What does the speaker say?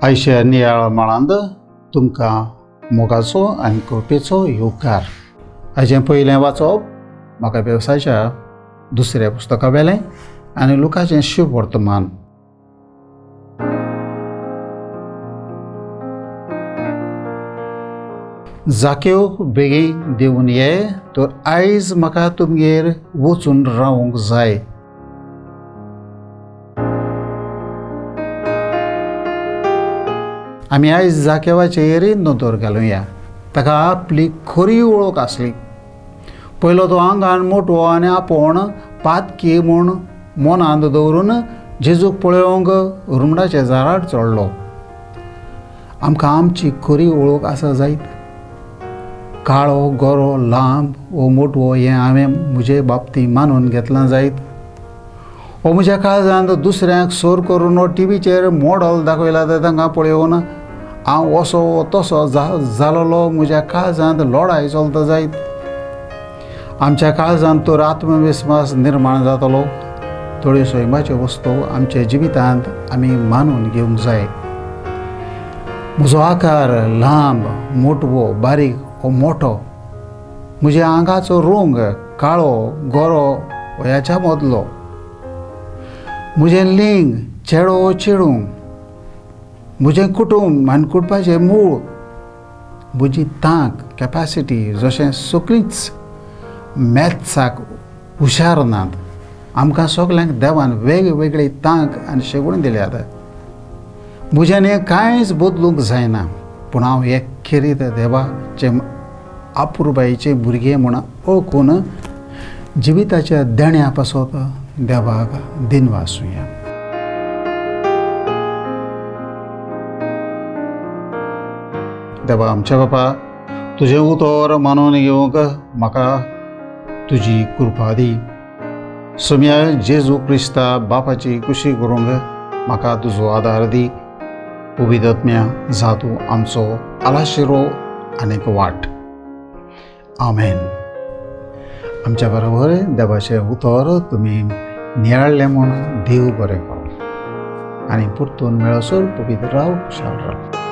आयच्या नियाळ माळांत तुमकां मोगाचो आनी कृपेचो येवकार. आयचें पयलें वाचप म्हाका वेवसायाच्या दुसऱ्या पुस्तका वेलें आनी लुकाचें शुभ वर्तमान. जाक्यो बेगीन देंवून ये तर आयज म्हाका तुमगेर वचून रावंक जाय. आमी आयज जाकेवाचेर नदर घालुया. ताका आपली खरी वळख आसली. पयलो तो आंगान मोटवो आनी आपूण पातकी म्हूण मनांत दवरून जेजूक पळोवंक रुमडाच्या झाडार चडलो. आमकां आमची खरी वळख आसा जायत. काळो, गोरो, लांब वो मोटवो हें हांवें म्हजे बाबतींत मानून घेतलां जायत. हो म्हज्या काळजांत दुसऱ्यांक सोर करून टिवीचेर मॉडल दाखयला तर तांकां पळोवन हांव असो तसो जालोलो म्हज्या काळजांत लडाय चलता जायत. आमच्या काळजांत तर आत्मविस्वास निर्माण जातलो. थोड्यो सैमाच्यो वस्तू आमच्या जिवितांत आमी मानून घेवंक जाय. म्हजो आकार लांब, मोटवो, बारीक वो मोटो, म्हज्या आंगाचो रंग काळो, गोरो ह्याच्या मदलो, म्हजें लिंग चेडो वो चेडूं, म्हजें कुटूंब आनी कुटुंबाचें मूळ, म्हजी तांक कॅपासिटी जशें सगळींच मॅथ्साक हुशार नात. आमकां सगल्यांक देवान वेगवेगळी तांक आनी शेगूण दिल्यात. म्हज्यान हें कांयच बदलूंक जायना, पूण हांव एक खेरीत देवाचें अपुरबायेचें भुरगें म्हूण वळखून जिविताच्या देण्या पासत देवाक दिनवासुया. देवा आमच्या बापा, तुजें उतर मानून घेवंक म्हाका तुजी कृपा दी. सोम्या जेजू क्रिस्ता बापाची कुशी करूंक म्हाका तुजो आदार दी. पवित्र जा तूं आमचो आलाशिरो आनीक वाट. आमेन. आमच्या बरोबर देवाचें उतर तुमी नियाळ्ळें म्हूण देव बरें करूं आनी परतून मेळसर पवित्र राव, खुशाल राव.